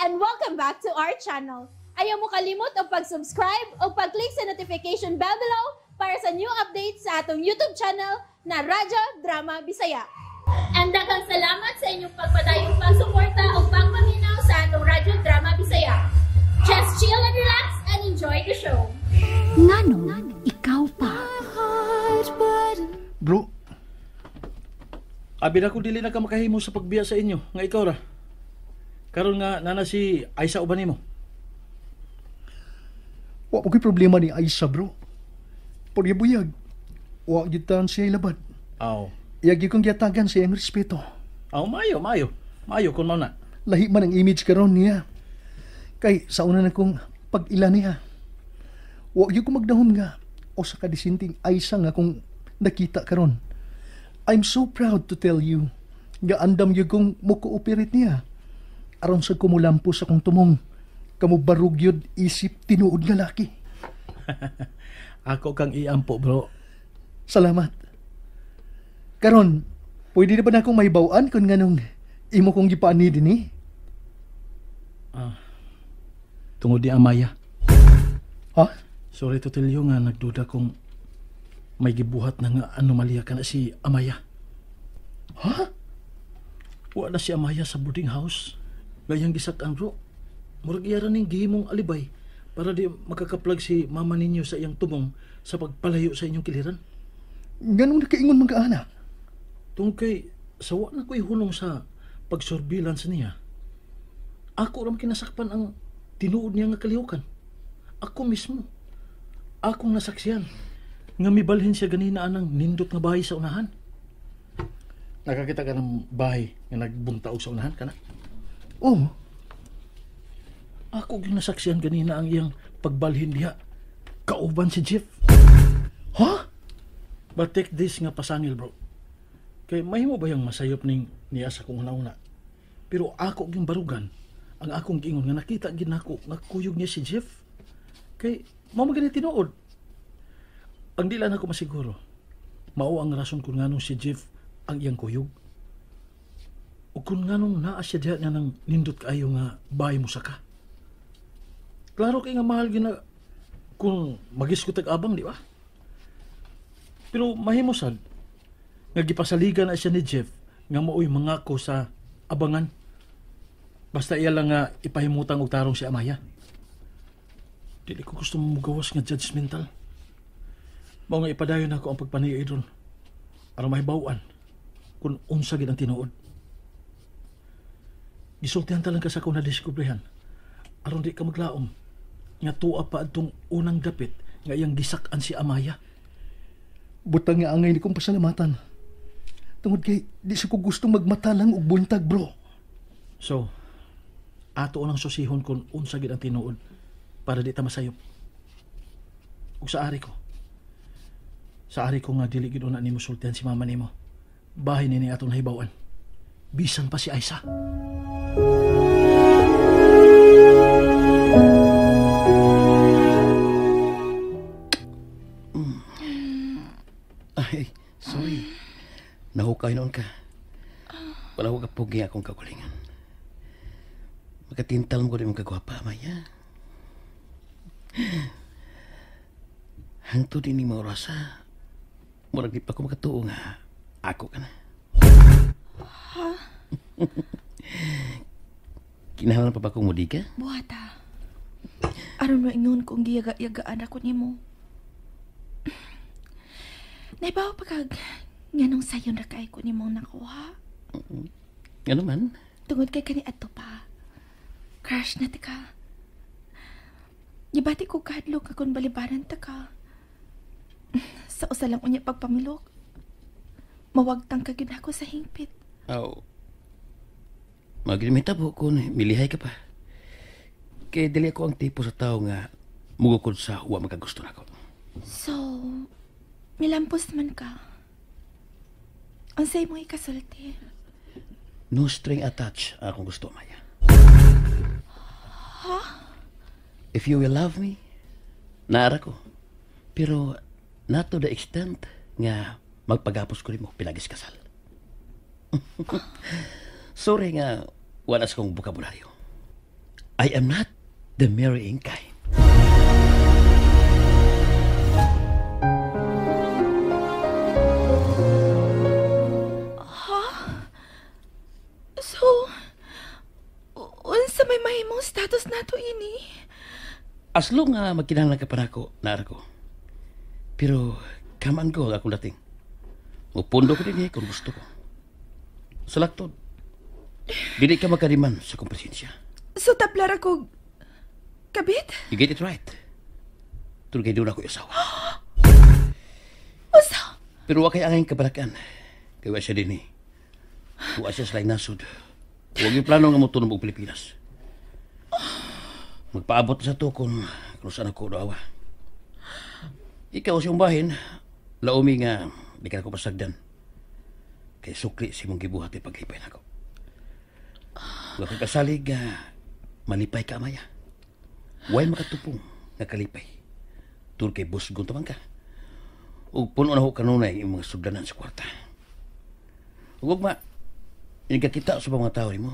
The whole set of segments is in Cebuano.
And welcome back to our channel. Ayaw mo kalimot og pag-subscribe o pag-click sa notification bell below para sa new updates sa atong YouTube channel na Radyo Drama Bisaya. And daghang salamat sa inyong pagpadayong pagsuporta o pagpaminaw sa atong Radyo Drama Bisaya. Just chill and relax and enjoy the show. Nganong ikaw pa? Bro, Abi na ko dili na ka makahimo sa pagbiya sa inyo nga ikaw ra. Karon nga nana si Aisa uban nimo. Wa po ko'y problema ni Aisa, bro. Porya buyag, wa gyud taon siya ilabad. Aw. Iya gyud kong giyatagan sa iyang respeto. Aw, maayo, maayo. Maayo kun mao na. Lahi man ang image karon niya. Kay sa una na kong pag-ila niya. Wa gyud ko magdahom nga o sa kadisinting Aisa nga kung nakita karon. I'm so proud to tell you nga andam gyud kong mo-cooperate niya. Aron sa kumulampo sa kong tumong, kamo barug yun isip tinuod nga laki. Ako kang iampo, bro. Salamat. Karon, pwede na ba na akong mahibaw-an kung nganong imo kong gipaani dinhi? Tungod ni Amaya. Ha? Sorry to tell you nga nagduda kong may gibuhat na nga anomalya kana si Amaya. Ha? Wa na si Amaya sa boarding house. Gayang gisak-an, bro. Murag iya ra ning gihimong alibay para di makakaplag si mama ninyo sa iyang tumong sa pagpalayo sa inyong kiliran. Nganong nakaingon man ka ana? Tungod kay sa wa na ko'y hunong sa pagsurveillance niya, ako ra man kinasakpan ang tinuod niya nga kalihukan. Ako mismo. Akong nasaksiyan nga mibalhin siya ganina anang nindot nga bahay sa unahan. Nakakita ka ng bahay nga nagbuntaog sa unahan kana? Oh, Ako gyud nasaksiyan ganina ang iyang pagbalhin diha. Kauban si Jeff. Ha? But take this nga pasangil, bro. Kay mahimo ba yung masayop ning niya sa kong una-una? Pero ako gyung barugan ang akong giingon nga nakita gid nako nga kuyog niya si Jeff. Kay mao man gani tinuod. Ang di lang ako masiguro, mao ang rason kung nganong si Jeff ang iyang kuyog. O kung nganong naa siya diha nga nang nindot kaayo nga bahay mo saka. Klaro kay nga mahal gina kung magisgot tag abang, di ba? Pero mahimo sad nga gipasaligan na siya ni Jeff nga maoy mangako sa abangan. Basta iya lang nga ipahimutang og tarong si Amaya. Dili ko gusto mogawas nga judgmental. Mao nga ipadayon ako ang pagpaniid ron aron mahibaw-an kung unsa gid ang tinuod. Gisultihan ta lang ka sa akong nadiskubrehan aron di ka maglaom nga tuwa pa adtong unang dapit nga iyang gisak-an si Amaya. Butang nga angay ni kong pasalamatan. Tungod kay di sa ko gustong magmatalang og buntag, bro. So, ato nang susihon kung unsa gid ang tinuod para di ta masayop. Ug sa ari ko. Sa ari ko nga dili gid una nimo sultihan si mama nimo. Bahin nini atong nahibaw-an. Bisan pa si Aisa. Ay, sorry. Nahukay noon ka. Wala ko kapugi akong kagulingan. Makatintal mo ko di mong kagwapa, Maya. Hangtod ini mga orasa, murag di pa ko makatuo nga ako ka na. Ha? Kinahanglan pa ba kong mudiga? Buhata. Aron maingon kung giyaga-yagaan ako nimo. Naibaw pa kag nganong sayon ra kay ko nimong nakuha. Ngano man? Tungod kay kani adto pa. Crush na ti ka. Gibati ko kahadlok akon balibaran ta ka. Sa usa lang unya pagpamilok. Mawagtang ka gyud ako sa hingpit. Aw. Maglimita po kung milihay ka pa. Kay dili ako ang tipo sa tao nga mugukod sa wa makagusto nako. So, milampos man ka. Unsay mo ikasulti? No string attached akong gusto, Maya. Ha? If you will love me, naara ko. Pero not to the extent nga magpagapos ko nimo pinagis kasal. Sorry nga wala sa kong bokabularyo. I am not the marrying kind. So, unsa may mahimong status nato ini? As long nga magkinahanglan ka pa nako, naara ko. Pero kamaan ko ang akong dating. Mupundo ko din kung gusto ko. Sa laktod, dili ka magkadiman sa akong presensya. So taplar ako kabit? You get it right. Tulad kay doon ako isawa. Usa? Pero wa kay angay kabalakan. Kay wa siya din eh. Wa siya sa laing nasod. Huwag yung plano nga mo tunog og Pilipinas. Magpaabot sa to kung saan ako doawa. Ikaw siyang bahin, laumi nga di ka ako pasagdan. Kay sukli si mong gibuhat ay paghipay na ako. Huwag kang kasalig nga malipay ka, Amaya. Huwag makatupong nga kalipay. Tur kay busgon tamang ka. Ug puno na ho kanunay yung mga sugdanan sa kwarta. Ug ma, nagkakita sa mga tao nimo,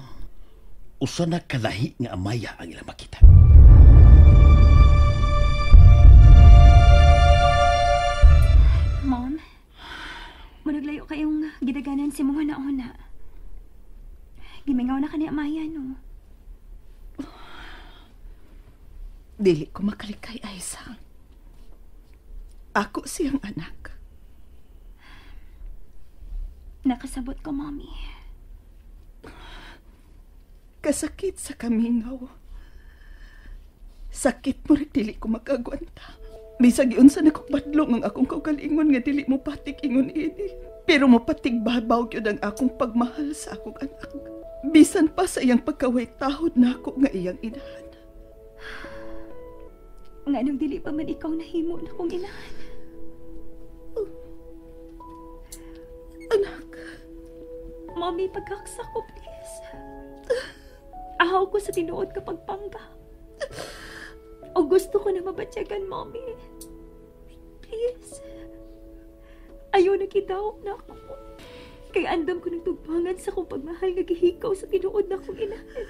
usa na kalahi nga Amaya ang ilang makita. Mom, managlayo kayong gidaganan si mong huna-huna. Gimingaw na ka ni Amaya, no? Dili ko makalikay, Aiza. Ako siyang anak. Nakasabot ko, Mommy. Kasakit sa kamingaw. Sakit mo rin dili ko makagwanta. Bisag iunsa na kong badlong ang akong kaugalingon nga dili mo patik ingon ini. Pero mopatig babaw gyud ang akong pagmahal sa akong anak. Bisan pa sa iyang pagkaway tahod na ako nga iyang inahan. Nga nung dili pa man ikaw nahimo na kong inahan. Oh. Anak. Mommy, pagkaksa ko, please. Ahaw ko sa tinuod kapag pangga. O gusto ko na mabatyagan, Mommy. Please. Ayaw na kitaw na ako. Kaya andam ko ng tugpangan sa kong pagmahal nga gihikaw sa tinuod na akong inahan.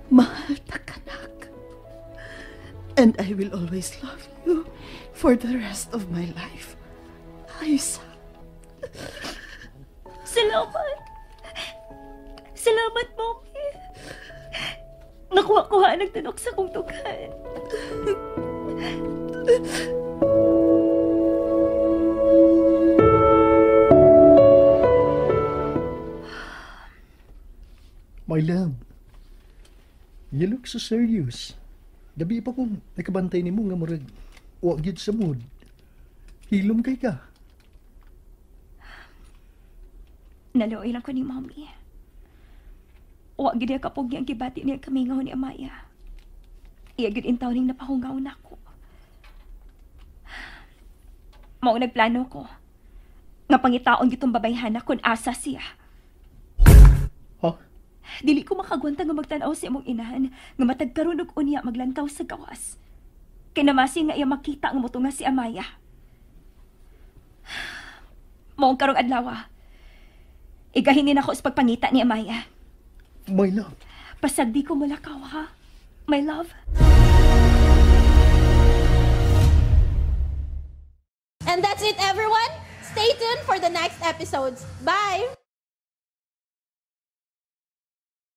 Mahal ta kanak. And I will always love you for the rest of my life. Aiza. Salamat. Salamat, Mommy. Nakuha-kuha ang nagtunok sa kong tughan. My love, you look so serious. Gabi pa kong nakabantay nimo nga murag wa gyud sa mood. Hilom kay ka. Naluoy lang ko ni Mommy. Wa gid kapog ang gibati niya kamingaw ni Amaya. Iya gid intaw ning napahungaw nako. Mao nagplano ko nga pangitaon gitong babayhana kun asa siya. Ha? Dili ko makagwanta nga magtan-aw sa imong inahan nga matag karon og unya maglantaw sa gawas. Kay namasi nga iya makita nga motunga si Amaya. Mao karong adlaw. Igahinin ako sa pagpangita ni Amaya. My love. Pasagdi ko mulakaw, ha? My love. And that's it, everyone. Stay tuned for the next episodes. Bye!